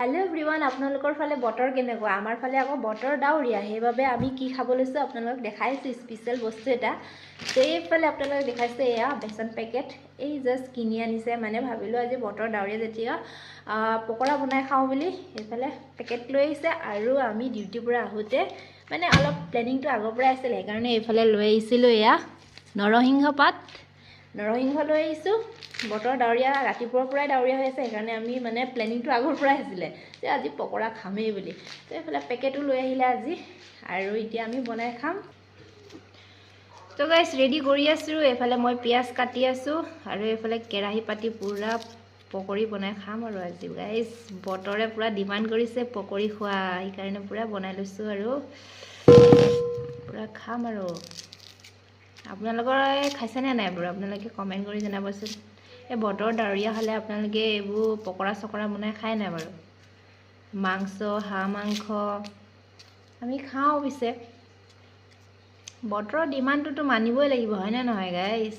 Hello' everyone, আপোনালোকৰ ফালে বতৰ কেনেকুৱা? আমাৰ ফালে আকৌ বতৰ ডাৱৰীয়া, সেইবাবে আমি কি খাব লৈছোঁ আপোনালোকক দেখাইছোঁ স্পেচিয়েল বস্তু এটা। তো এইফালে আপোনালোকক দেখাইছে এয়া বেচন পেকেট, এই জাষ্ট কিনি আনিছে। মানে ভাবিলোঁ আজি বতৰ ডাৱৰীয়া যেতিয়া পকৰা বনাই খাওঁ বুলি এইফালে পেকেট লৈ আহিছে। আৰু আমি ডিউটিৰ পৰা আহোঁতে মানে অলপ প্লেনিংটো আগৰ পৰাই আছিলে, সেইকাৰণে এইফালে লৈ আহিছিলোঁ এয়া নৰসিংহ পাত, নৰসিংহ লৈ আহিছোঁ। বতৰ ডাৱৰীয়া, ৰাতিপুৱাৰ পৰাই ডাৱৰীয়া হৈ আছে, সেইকাৰণে আমি মানে প্লেনিংটো আগৰ পৰাই আছিলে যে আজি পকৰা খামেই বুলি। তো এইফালে পেকেটো লৈ আহিলে আজি, আৰু এতিয়া আমি বনাই খাম। তো গাইছ ৰেডি কৰি আছোঁ, এইফালে মই পিঁয়াজ কাটি আছোঁ আৰু এইফালে কেৰাহী পাতি পূৰা পকৰি বনাই খাম আৰু আজি গাইছ বতৰে পূৰা ডিমাণ্ড কৰিছে পকৰি খোৱা, সেইকাৰণে পূৰা বনাই লৈছোঁ আৰু পূৰা খাম আৰু। আপোনালোকৰ খাইছেনে নাই বাৰু? আপোনালোকে কমেণ্ট কৰি জনাবচোন। এই বতৰ ডাৱৰীয়া হ'লে আপোনালোকে এইবোৰ পকৰা চকৰা বনাই খায় নাই বাৰু? মাংস, হাঁহ মাংস আমি খাওঁ। পিছে বতৰৰ ডিমাণ্ডটোতো মানিবই লাগিব, হয়নে নহয় গাইছ?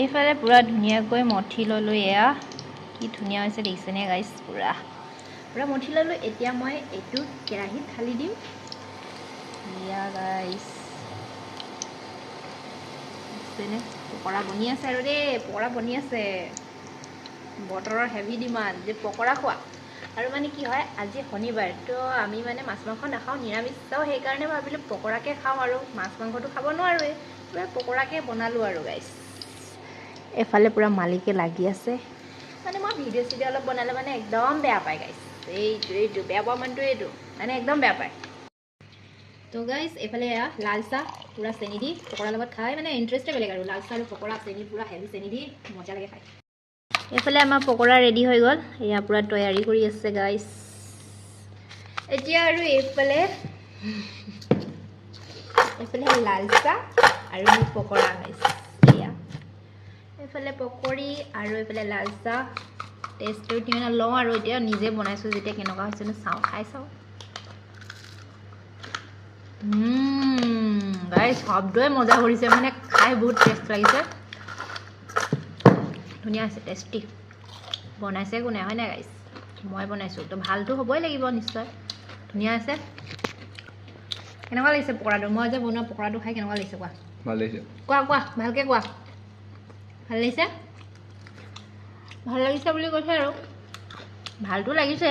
এইফালে পূৰা ধুনীয়াকৈ মঠি ল'লোঁ, এয়া কি ধুনীয়া হৈছে দেখিছেনে গাইছ? পূৰা পূৰা মঠি ল'লোঁ। এতিয়া মই এইটো কেৰাহীত ঢালি দিম। এয়া গাইছ দেখিছেনে, পকৰা বনি আছে আৰু দেই, পকৰা বনি আছে। বতৰৰ হেভি ডিমাণ্ড যে পকৰা খোৱা। আৰু মানে কি হয়, আজি শনিবাৰ, তো আমি মানে মাছ মাংস নাখাওঁ, নিৰামিষ খাওঁ, সেইকাৰণে ভাবিলোঁ পকৰাকে খাওঁ আৰু মাছ মাংসটো খাব নোৱাৰোৱেই, পূৰা পকৰাকে বনালোঁ আৰু গাইছ। এফালে পূৰা মালিকে লাগি আছে, মানে মই ভিডিঅ' চিডিঅ' অলপ বনালে মানে একদম বেয়া পায় গাইছ। এইটো এইটো বেয়া পোৱা মানুহটো এইটো মানে একদম বেয়া পায়। তো গাইছ এইফালে এয়া লাল চাহ পূৰা চেনি দি পকৰাৰ লগত খাই মানে ইণ্টাৰেষ্টে বেলেগ আৰু। লাল চাহ আৰু পকৰা চেনি পূৰা হেভি চেনি দি মজা লাগে খাই। এইফালে আমাৰ পকৰা ৰেডি হৈ গ'ল, এয়া পূৰা তৈয়াৰী কৰি আছে গাইছ। এতিয়া আৰু এইফালে এইফালে লাল চাহ আৰু পকৰা গাইছ। এয়া এইফালে পকৰি আৰু এইফালে লাল চাহ। টেষ্টটো ধুনীয়া লওঁ আৰু এতিয়া নিজে বনাইছোঁ যেতিয়া কেনেকুৱা হৈছে চাওঁ, খাই চাওঁ। গাইছ শব্দই মজা কৰিছে, মানে খাই বহুত টেষ্ট লাগিছে, ধুনীয়া হৈছে, টেষ্টি। বনাইছে কোনে হয় নাই গাইছ? মই বনাইছোঁ তো ভালটো হ'বই লাগিব নিশ্চয়। ধুনীয়া আছে। কেনেকুৱা লাগিছে পকৰাটো? মই যে বনোৱা পকৰাটো খাই কেনেকুৱা লাগিছে কোৱা? ভাল লাগিছে। কোৱা কোৱা, ভালকৈ কোৱা। ভাল লাগিছে? ভাল লাগিছে বুলি কৈছে আৰু ভালটো লাগিছে।